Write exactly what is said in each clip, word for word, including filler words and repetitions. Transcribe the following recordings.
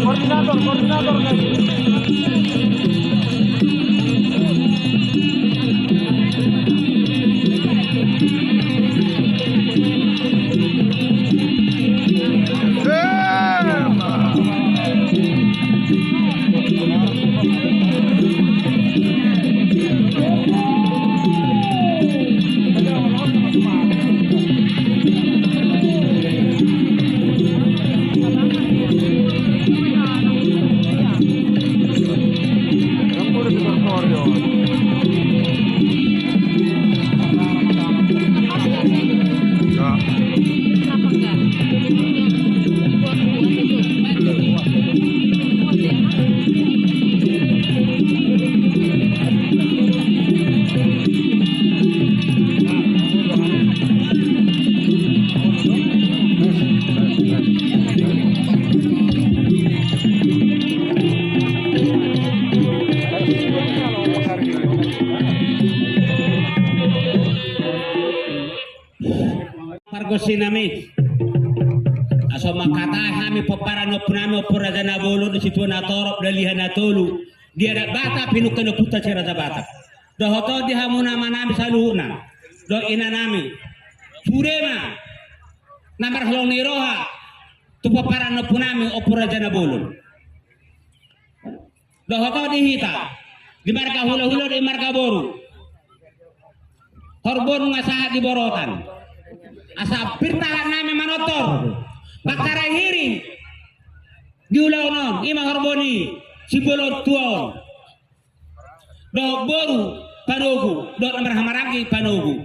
Koordinator, koordinator, guys. Pargonsi nami, asa mangkatai hami pomparan ni ompu nami, Ompu Raja Nabolon, Situa Natorop, Dalihan Natolu, di adat Batak, pinungka ni ompunta Si Raja Batak. Dohot on di hamu ama nami saluhutna dohot ina nami, sude ma na marholong ni roha tu pomparan ni ompu nami, Ompu Raja Nabolon. Dohot on di hita, di marga hulahula, di marga boru, horbo nunga sahat di borotan. Asa pir tahan nami manortor, pangkarahiri di ulaon on, i ma horbo ni simbolo tua on. Dohot boru panogu, dohot na marhahamaranggi panogu.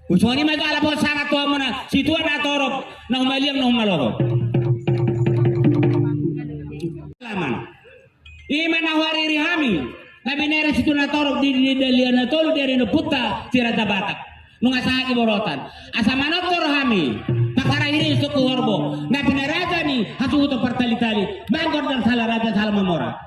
Songon i ma jala pos sanga tu hamuna, Situa Natorop, na humaliang na humaloho. Laman. I ma na huariri hami, na binere Situa Natorop di, di Dalihan Natolu, di ari ni ompunta Si Raja Batak. Nunga sahat di borotan. Asa manortor hami, pangkarahiri sungkun horbo, na pinaraja ni hasuhuton partalitali, bahen gondang sala raja sala mamora.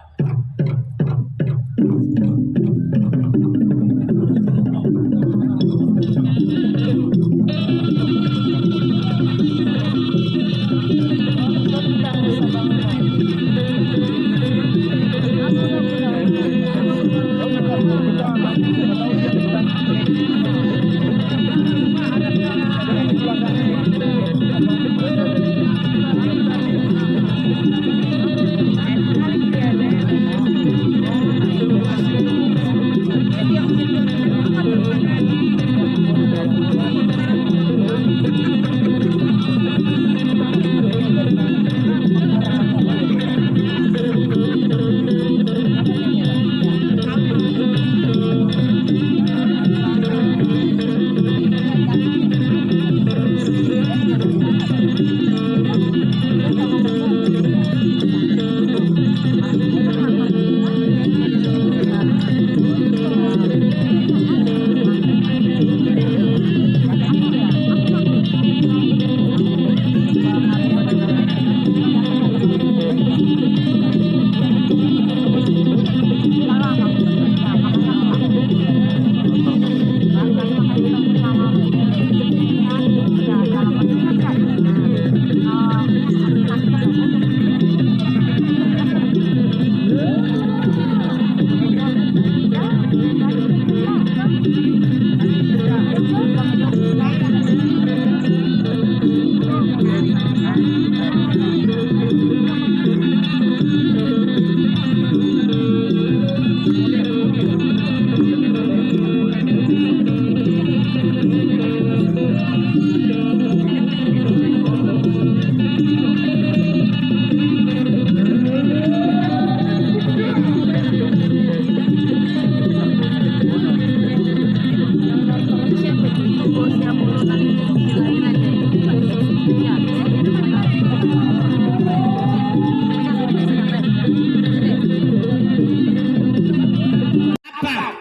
Apa?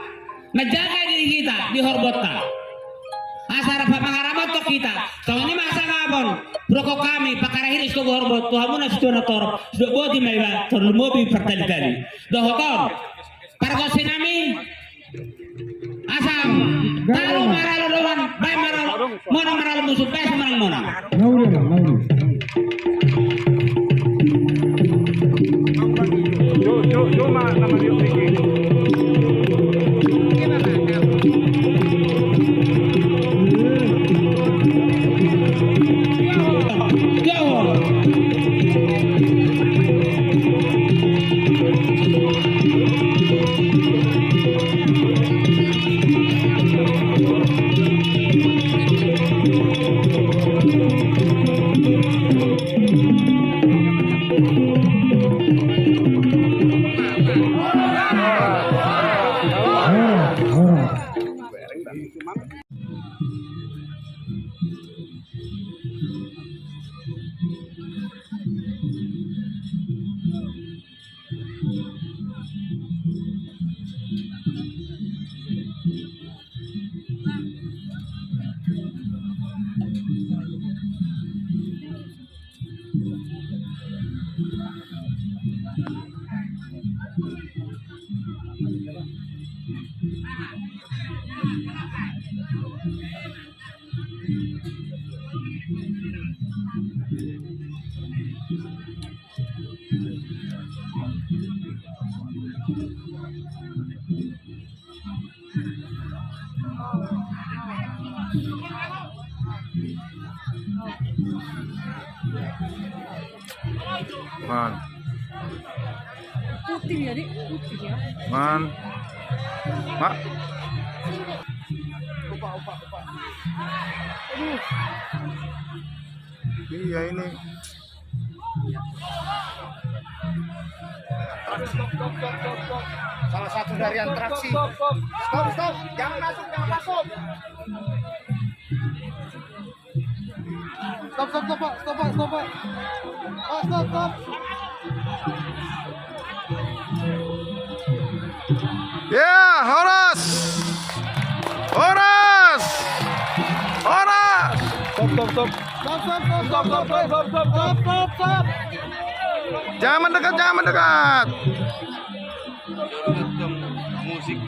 Manjaga diri hita di horbonta. Asa rap mangaramothon hita. Songon i ma hasangapon, hudokhon hami, pangkarahiri sungkun horbo tu hamuna Situa Natorop, sidok boti ma iba tarlumobi partalitali. Dohot on, pargonsi nami, asa talu ma ralu dongan, baen ma ralu monang, ma ralu musu, baen ma ralu monang. Mauri, mauri. Man. Putih ya, Dik? Putih ya. Man. Mak. Aduh. Iya, ini. Salah satu dari atraksi. Stop, stop, stop. Jangan masuk, jangan masuk. Stop, stop, stop, Pak. Stop, Pak. Stop, Pak. Pak, stop, stop. Ya, horas. Horas. Horas. Stop, stop, stop. Stop, stop, stop, stop, stop, stop, stop, stop, stop. Jangan mendekat, jangan mendekat. Musik.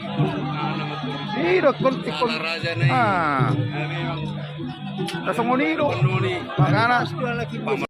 Ih, dokon, dokon. Ah. Langsung ngoni do. Makana.